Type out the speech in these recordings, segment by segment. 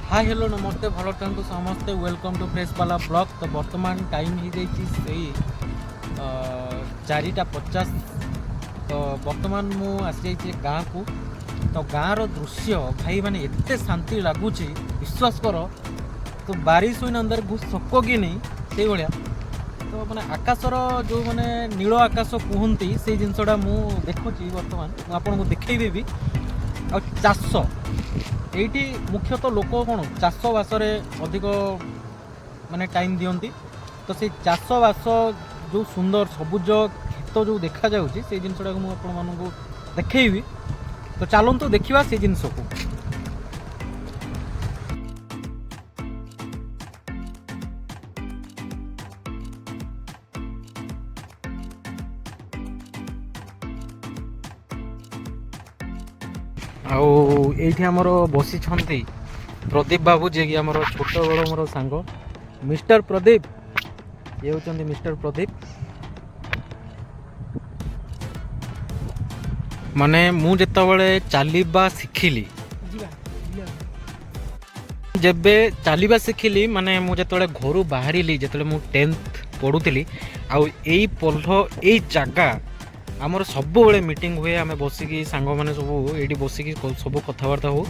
High, hello, ନମସ୍ତେ, ଭଲ ଥାନ୍ତୁ ସମସ୍ତେ। Welcome to fresh ବାଲା ବ୍ଲଗ୍। ତ ବର୍ତ୍ତମାନ ଟାଇମ୍ ହେଇଯାଇଛି ସେଇ 4:50। ତ ବର୍ତ୍ତମାନ ମୁଁ ଆସିଯାଇଛି ଗାଁକୁ। ତ ଗାଁର ଦୃଶ୍ୟ ଭାଇ, ମାନେ ଏତେ ଶାନ୍ତି ଲାଗୁଛି, ବିଶ୍ୱାସ କର, ତ बारिश हुई अंदर घुस सको कि नहीं, ସେଇଭଳିଆ। ତ ମାନେ ଆକାଶର ଯେଉଁ ମାନେ ନୀଳ ଆକାଶ କୁହନ୍ତି, ସେଇ ଜିନିଷଟା ମୁଁ ଦେଖୁଛି ବର୍ତ୍ତମାନ। ମୁଁ ଆପଣଙ୍କୁ ଦେଖେଇଦେବି। ଆଉ ଚାଷ ଏଇଠି ମୁଖ୍ୟତଃ ଲୋକ କ'ଣ ଚାଷବାସରେ ଅଧିକ ମାନେ ଟାଇମ୍ ଦିଅନ୍ତି। ତ ସେଇ ଚାଷବାସ ଯେଉଁ ସୁନ୍ଦର ସବୁଜ କ୍ଷେତ ଯେଉଁ ଦେଖାଯାଉଛି, ସେଇ ଜିନିଷଟାକୁ ମୁଁ ଆପଣମାନଙ୍କୁ ଦେଖେଇବି। ତ ଚାଲନ୍ତୁ ଦେଖିବା ସେଇ ଜିନିଷକୁ। ଆଉ ଏଇଠି ଆମର ବସିଛନ୍ତି ପ୍ରଦୀପ ବାବୁ, ଯିଏକି ଆମର ଛୋଟବେଳ ମୋର ସାଙ୍ଗ, ମିଷ୍ଟର ପ୍ରଦୀପ। ଇଏ ହେଉଛନ୍ତି ମିଷ୍ଟର ପ୍ରଦୀପ। ମାନେ ମୁଁ ଯେତେବେଳେ ଚାଲିବା ଶିଖିଲି, ଯେବେ ଚାଲିବା ଶିଖିଲି, ମାନେ ମୁଁ ଯେତେବେଳେ ଘରୁ ବାହାରିଲି, ଯେତେବେଳେ ମୁଁ 10th ପଢ଼ୁଥିଲି, ଆଉ ଏଇ ପୋଲ, ଏଇ ଜାଗା ଆମର ସବୁବେଳେ ମିଟିଂ ହୁଏ। ଆମେ ବସିକି ସାଙ୍ଗମାନେ ସବୁ ଏଇଠି ବସିକି ସବୁ କଥାବାର୍ତ୍ତା ହଉ।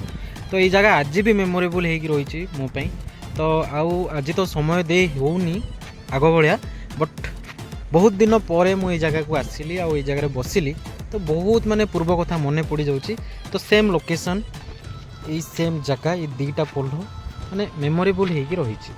ତ ଏଇ ଜାଗା ଆଜି ବି ମେମୋରେବୁଲ୍ ହେଇକି ରହିଛି ମୋ ପାଇଁ। ତ ଆଉ ଆଜି ତ ସମୟ ଦେଇ ହେଉନି ଆଗ ଭଳିଆ, ବଟ୍ ବହୁତ ଦିନ ପରେ ମୁଁ ଏଇ ଜାଗାକୁ ଆସିଲି ଆଉ ଏଇ ଜାଗାରେ ବସିଲି, ତ ବହୁତ ମାନେ ପୂର୍ବ କଥା ମନେ ପଡ଼ିଯାଉଛି। ତ ସେମ୍ ଲୋକେସନ୍, ଏଇ ସେମ୍ ଜାଗା, ଏଇ ଦୁଇଟା ପୋଲ ମାନେ ମେମୋରେବୁଲ୍ ହେଇକି ରହିଛି।